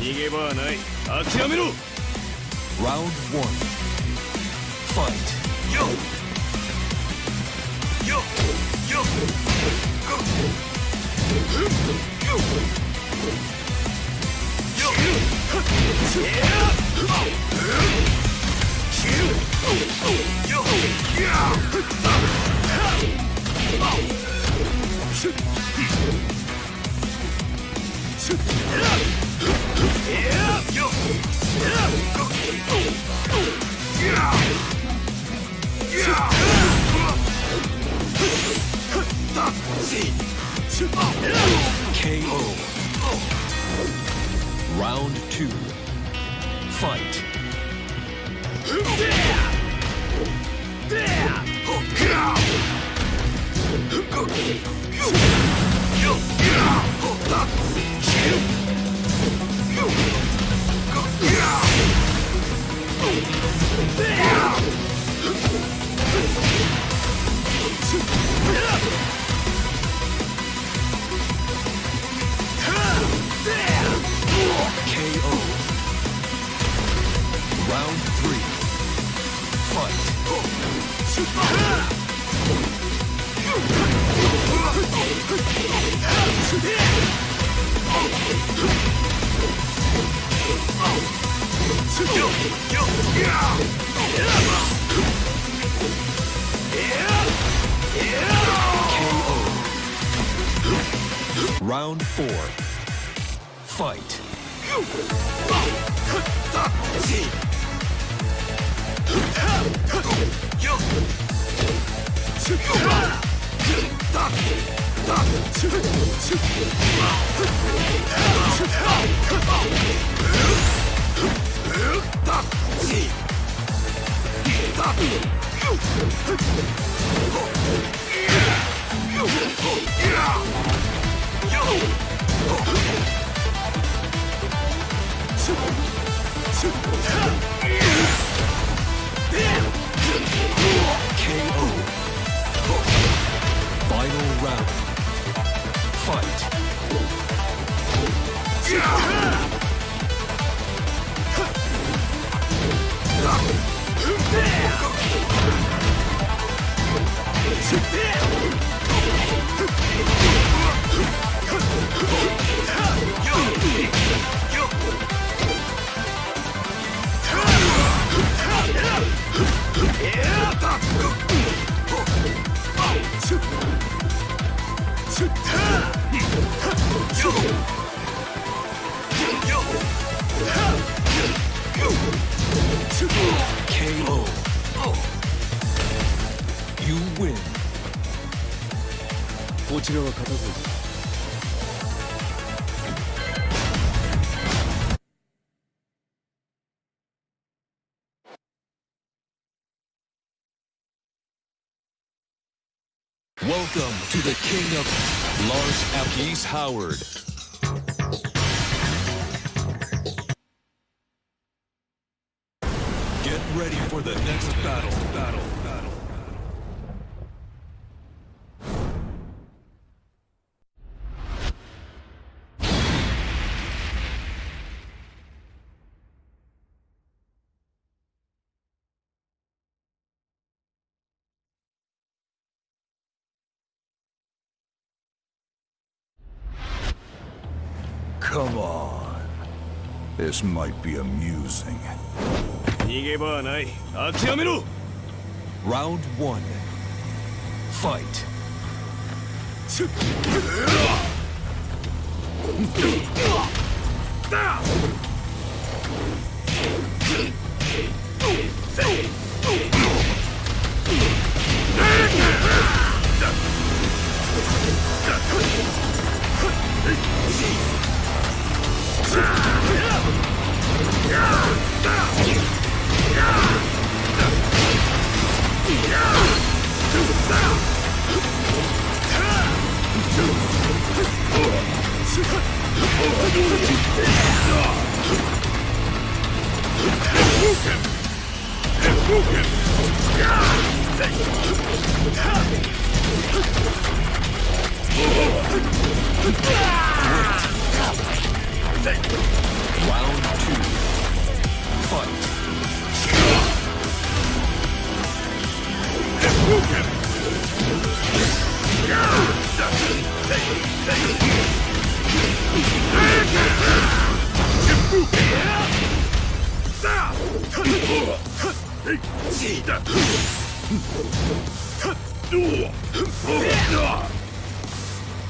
逃げ場はない諦めろ Round 1. Fight. KO. Round 2. Fight. KO. Round 3. Fight. KO. Round 4. Fight. KO. Final round. Fight. KO. You win. こちらは片付いた Welcome to the King of Lars Geese Howard. Get ready for the next battle. Battle. Battle. Come on. This might be amusing. 逃げ場はない諦めろ Round 1. Fight. Round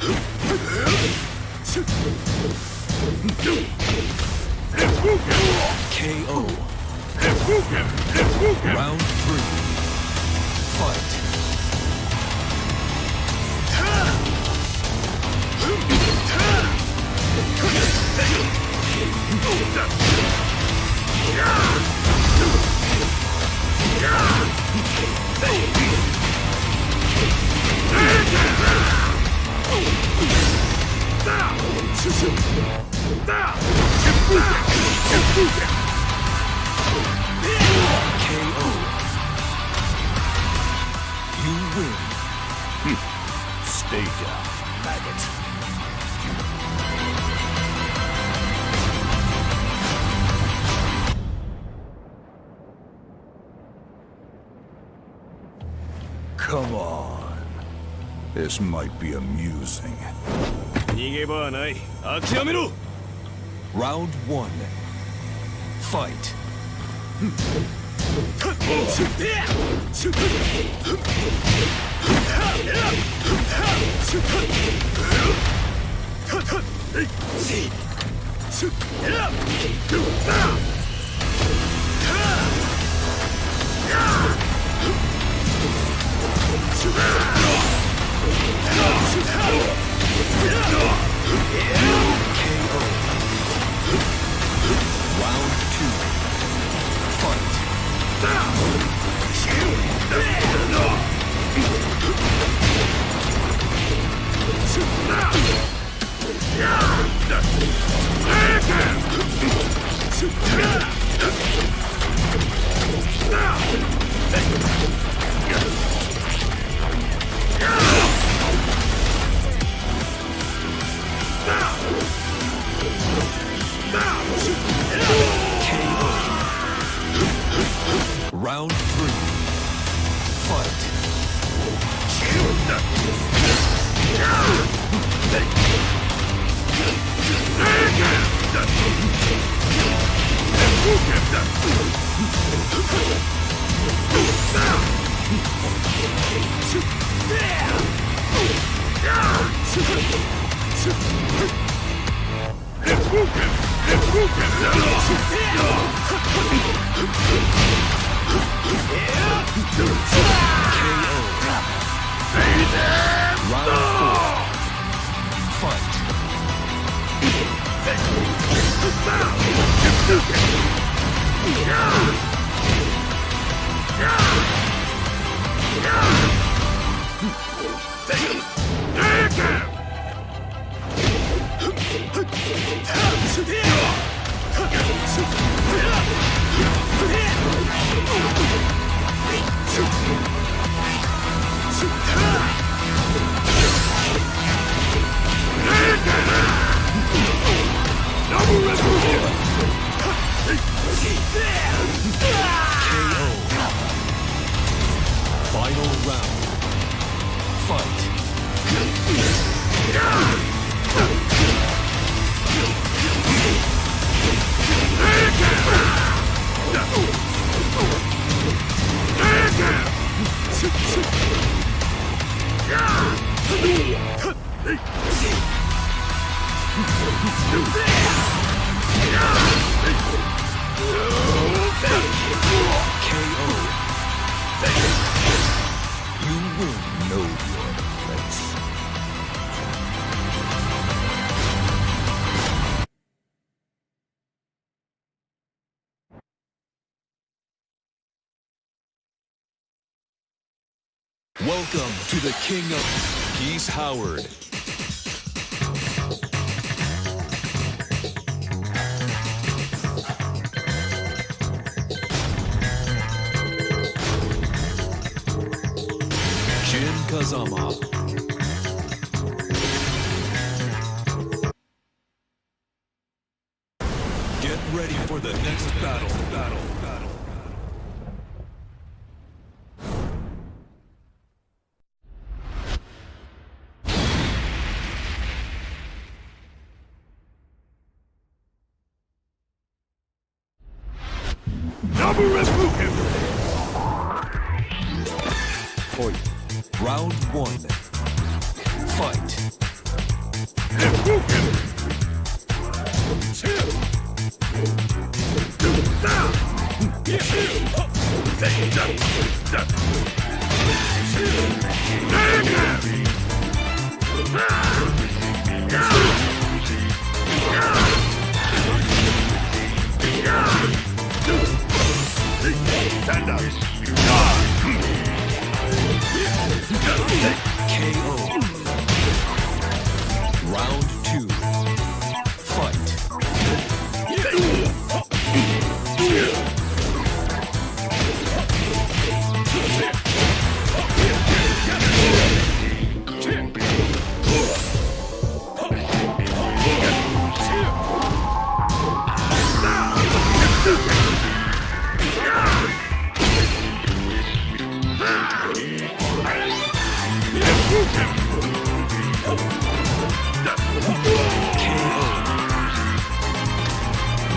KO. Round 3. Fight. KO. You win. Stay down, maggot. Come on. This might be amusing. 逃げ場はない諦めろ Round 1. Fight. KO. Round 2. Fight. KO. Round 3. Fight. KO. Round 4. Fight. KO. Final round. Fight. KO. You win. Know your place. Welcome to the King of Geese Howard. Jin Kazama. Get ready for the next battle. Battle. Battle. Round 1. Fight. KO. Round 2. Fight. KO.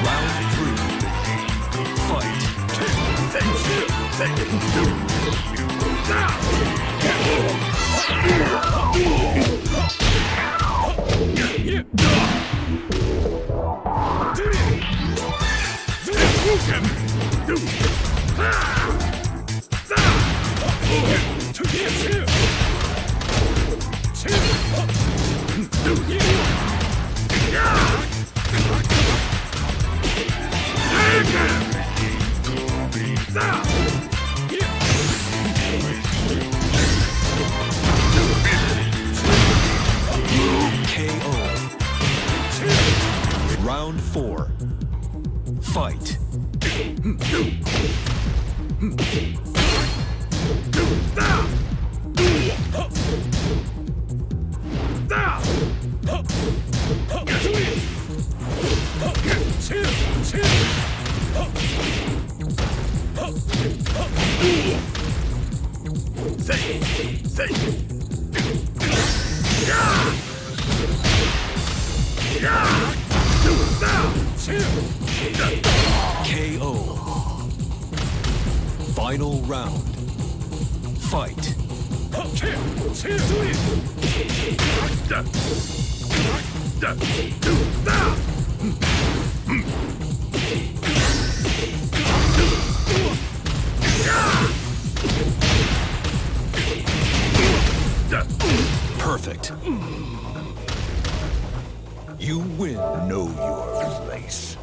Round 3. Fight. KO. Round 4. Fight. KO. Final round. Fight. Perfect. You win. Know your place.